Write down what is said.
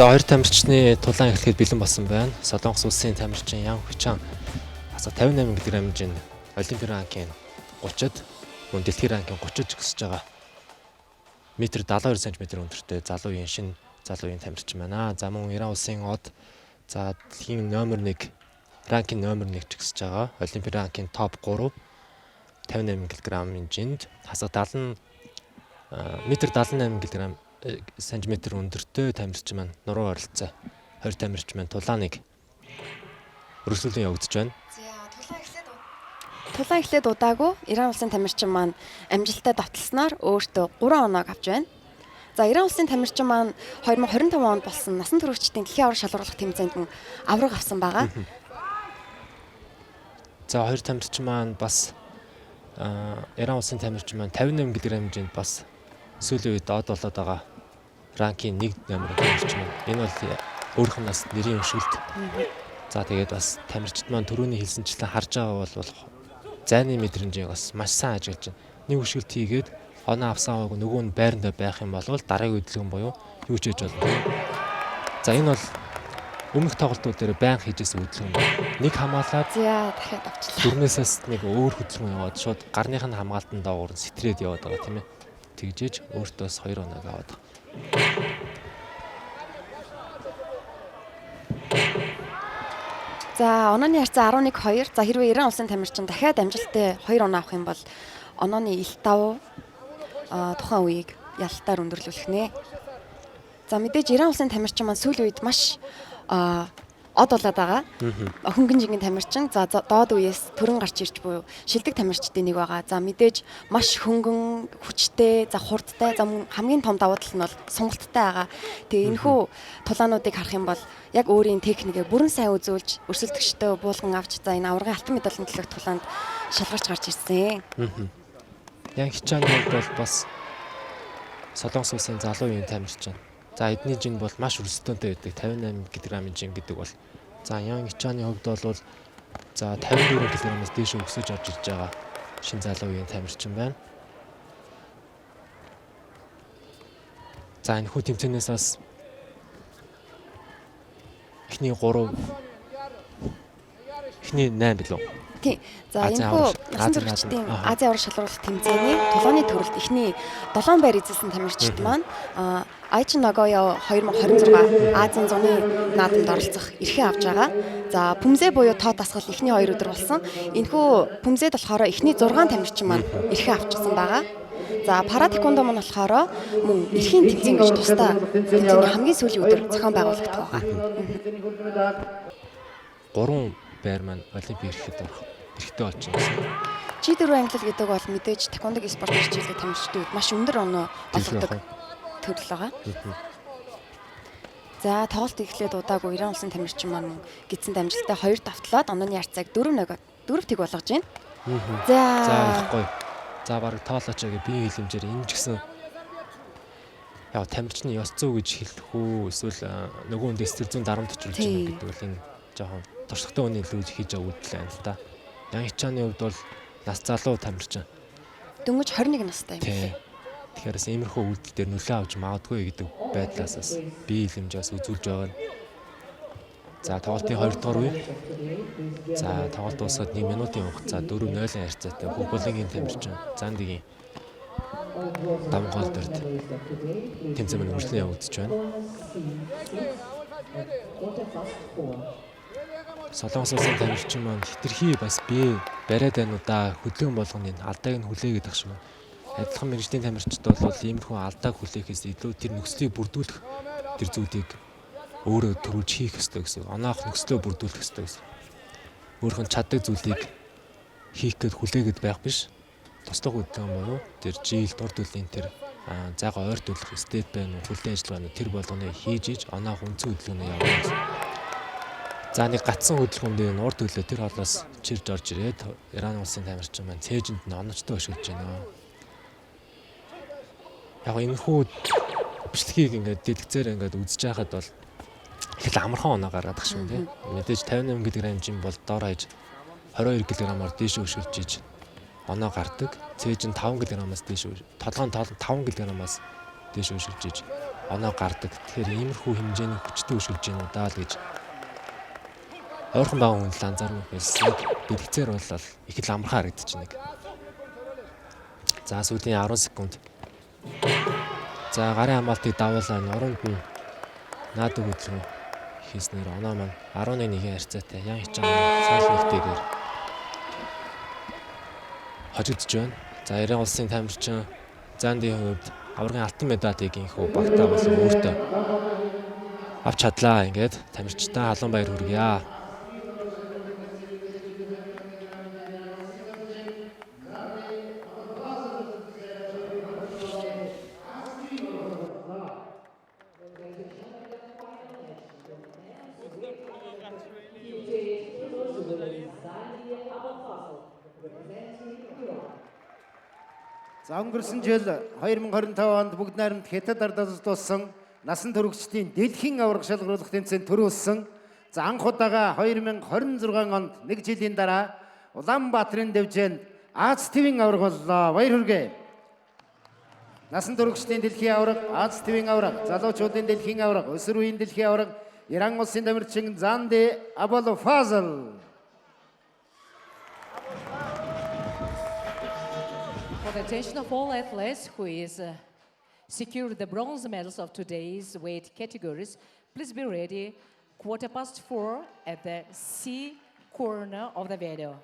За, хоёр тамирчны тулаан эхлэхэд бэлэн болсон байна. Солонгос улсын тамирчин Ян Хүчан хасах 58 кг-ийн олимпийн rank ийн 30-д, мөн дэлхийн rank ийн 30-д жигсэж байгаа. Метр 72 см өндөртэй залуу үеийн, шинэ залуу үеийн тамирчин байна. За, мөн Иран улсын од, за, дэлхийн номер 1, rank ийн номер 1 жигсэж байгаа. Олимпийн rank ийн топ 3, 58 кг-ийн жинд хасах 70 метр 78 кг сантиметр өндөртэй тамирчин маань нуруу ойролцоо. 20 тамирчин маань тулааныг өргөжлүүлэн явагдаж байна. Тулаан эхлээд удаагүй Иран улсын тамирчин маань амжилттай довтолсноор өөртөө 3 оноог авч байна. За, Иран улсын тамирчин маань 2025 онд болсон насан туршидтын дэлхийн аварга шалгаруулах тэмцээнд мөн аварга авсан байгаа. За, хоёр тамирчин маань бас, Иран улсын тамирчин маань 58 кг хэмжээнд бас сүүлийн үед од болоод байгаа rank ийн 1 номер тамирчин байна. Энэ бол өөрийнх нь бас нэрийн өшгөлт. За, тэгээд бас тамирчид маань түрүүний хэлсэнчлэн харж байгаа бол зайны мэдрэмжийг бас маш сайн ажиглаж байна. Нэг өшгөлт хийгээд оноо авсан аваагүй нөгөө нь байрандаа байх юм бол дараагийн хөдөлгөөн буюу юу ч хийж болно. За, энэ бол өмнөх тоглолтууд дээр байнга хийжсэн хөдөлгөөн байна. Нэг хамгаалаад За, дахиад авчлаа. Дөрнөөсөөс нэг өөр хөдөлгөөн яваад шууд гарных нь хамгаалтан доогуур нь сэтрээд яваад байгаа, тийм ээ. Тэгжээж өөртөө бас хоёр оноог аваад байгаа. За, онооны харьцаа 11-2. За, хэрвээ Иран улсын тамирчин дахиад амжилттай 2 оноо авах юм бол онооны ил тав тухайн үеийг ялалтаар өндөрлүүлэх нэ. За, мэдээж Иран улсын тамирчин маань сүүлийн үед маш од болоод байгаа. Хөнгөн жингийн тамирчин. За, доод үеэс төрөн гарч ирж буюу шилдэг тамирчдын нэг байгаа. За, мэдээж маш хөнгөн, хүчтэй, за, хурдтай, за, мөн хамгийн том давуу тал нь бол сонголттой байгаа. Тэгээ энэхүү тулаануудыг харах юм бол яг өөрийн техникээ бүрэн сайн үзүүлж, өрсөлдөгчдөө буулган авч, за, энэ аваргын алтан медалийн төлөх тулаанд шалгарч гарч ирсэн. Ян Хичааны хувьд бол бас Солонгос улсын залуу үеийн тамирчин. За, эдний жин бол маш өрсөлдөөнтэй байдаг. 58 кг-ын жин гэдэг бол, за, Ян Хичааны хувьд бол, за, 54 кг-аас дээш өсөж орж ирж байгаа шин залуу үеийн тамирчин байна. За, энэ хүү тэмцээнээс бас эхний 3, эхний 8 билүү? Тийм. За, Азийн энэхүү аварга- насан Азийн туршидтын наадам. Азийн аварга шалралт тэмцээний тулааны төрөлд эхний 7 байр эзэлсэн тамирчид маань Айчин Нагоя 2026 Азийн зуны наадамд оролцох эрхээ авч байгаа. За, Пүмзэ буюу тоо дасгал эхний 2 өдөр болсон. Энэхүү Пүмзэд болохоор эхний 6 тамирчин маань эрхээ авчихсан байгаа. За, пара тэквондо маань болохоор мөн эрхийн тэмцээн гэж тусдаа тэмцээний хамгийн сүүлийн өдөр зохион байгуулагдах байгаа. 3 байр маань олимпийн эрхэд орох эрхтэй болчихно гэсэн. G4 ангилал гэдэг бол мэдээж тэквондогийн спорт хичээлдэг тамирчдын үед маш өндөр оноо олгодог төрөл байгаа. За, тоглолт эхлээд удаагүй Иран улсын тамирчин маань мөн гидсэнд амжилттай хоёр давтлаад онооны харьцааг 4-1, 4-1 болгож байна. За, За. их гоё. За, бараг тоолооч гээ биеийн хилэмжээр энэ ч гэсэн яг тамирчны ёс зүй гэж хэлэх үү, эсвэл нөгөө хүнд сэтгэл зүйн дарамт учруулж байна гэдэг бол энэ жоохон туршлагатай хүний илүү хийж байгаа үйлдэл байна л да. Ян Хичааны хувьд бол нас залуу тамирчин. Дөнгөж 21 настай юм лээ. Тэгэхээр бас иймэрхүү үйлдэл дээр нөлөө авч магадгүй гэдэг байдлаас бас бие хилэмж бас үзүүлж байгаа нь. За, тоглолтын 2 дугаар үе. За, тоглолт дуусгаад 1 минутын хугацаа 4-0-ын харьцаатай Хөвболингийн тамирчин Зандигийн даван гол дөрд тэмцээн маань үргэлжлэн явагдаж байна. Солонгос улсын тамирчин маань хэтэрхий бас бие бариад байна уу да, хөдөлгөөн болгоны алдааг нь хүлээгээд ах шиг байна. Адилхан мэргэжлийн тамирчид бол иймэрхүү алдааг хүлээхээс илүү тэр нөхцөлийг бүрдүүлэх тэр зүйлийг өөрөө төрүүлж хийх ёстой гэсэн. Оноох нөхцлөө бүрдүүлэх ёстой гэсэн. Өөрийнх нь чаддаг зүйлийг хийх гээд хүлээгээд байх биш. Туслах хөдөлгөөн буюу тэр жийл дур төллийн тэр зайгаа ойр төлөх step байна уу, хүлээн ажиллагаа байна уу, тэр болгоныг хийж иж оноох үндсэн хөдөлгөөнөө явна гэсэн. За, нэг гатсан хөдөлгөөн дээр нуур төлөө тэр хоолоос чирж орж ирээд Иран улсын тамирчин маань цээжинд нь оночтой өшөөлж байна. Яг энэ хүү бичлэгийг ингээд дэлгэцээр ингээд үзэж байхад бол их л амархан оноо гаргаад ах шиг тийм. Мэдээж 58 кг жин бол дор хаяж 22 кг-аар дээш өшөөлж иж оноо гардаг. Цээж нь 5 кг-аас дээш, толгойн 5 кг-аас дээш өшөөлж иж Оноо гардаг. Тэгэхээр иймэрхүү хэмжээний хүчтэй өшөлж гэнэ үү даа л гэж ойрхон байгаа хүн л анзаарна байсан. Бэлгэцээр бол их л амархан харагдчихэв. За, сүүлийн 10 секунд. За, гарын хамгаалтыг давуулаа, нуруунд нь наад өгөөд рүү хийснээр оноо маань 11-1 харьцаатай Ян Хичан санал нэгтэйгээр хожигдож байна. За, Иран улсын тамирчин Зандын хувьд аваргын алтан медалийг инхүү багтаа болон өөртөө авч чадлаа. Ингээд тамирчдаа халуун баяр хүргье. За, өнгөрсөн жил 2025 онд бүгд найрамд Хятад ардаас тулсан насан туршидын дэлхийн аварга шалгаруулах тэмцээнд түрүүлсэн. За, анх удаага 2026 онд нэг жилийн дараа Улаанбаатарын дэвжээнд Ази тивийн аварга боллоо. Баяр хүргэе. Насан туршидын дэлхийн аварга, Ази тивийн аварга, залуучуудын дэлхийн аварга, өсвөр үеийн дэлхийн аварга, Иран улсын тамирчин Занди Аболфазл. For the attention of all athletes who is secured the bronze medals of today's weight categories, please be ready 4:15 at the C corner of the venue.